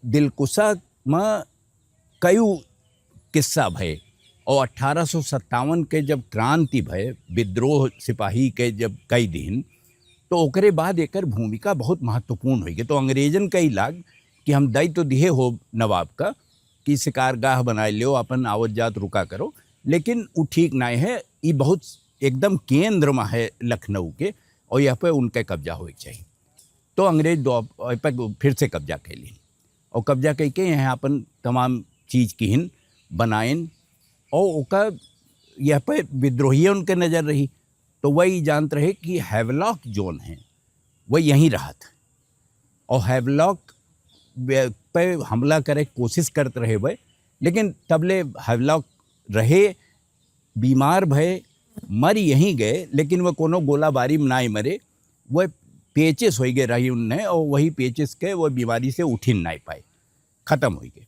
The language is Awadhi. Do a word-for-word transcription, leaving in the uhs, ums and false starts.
दिलकुशा में कई किस्सा भय और अठारह सौ सत्तावन के जब क्रांति भय, विद्रोह सिपाही के जब कई दिन, तो ओकरे बाद एकर भूमिका बहुत महत्वपूर्ण होइ गई। तो अंग्रेजन का ई लाग कि हम दई तो दिहे हो नवाब का कि शिकारगाह बनाए लियो, अपन आवत जात रुका करो, लेकिन उ ठीक नाय है, ई बहुत एकदम केंद्र में है लखनऊ के, और यह पे उनके कब्जा होए के चाहिए। तो अंग्रेज दो, एह पे फिर से कब्जा कैली और कब्जा कई के यहाँ अपन तमाम चीज किहिन बनाइन और ओका यह पे विद्रोहियन के नजर रही। तो वही जानत रहे कि हैवलॉक जोन है, वह यहीं रहत है। और हैवलॉक बे-, पे हमला करे के कोशिश करत रहे वह, लेकिन तबले हैवलॉक रहे, बीमार भय, मर यहीं गए, लेकिन वह कोनो गोलाबारी में नाई मरे, वह पेचिस होइ गए रही उन्हें, और वही पेचिस के वह बीमारी से उठिन नाई पाए, खत्म होइ गए।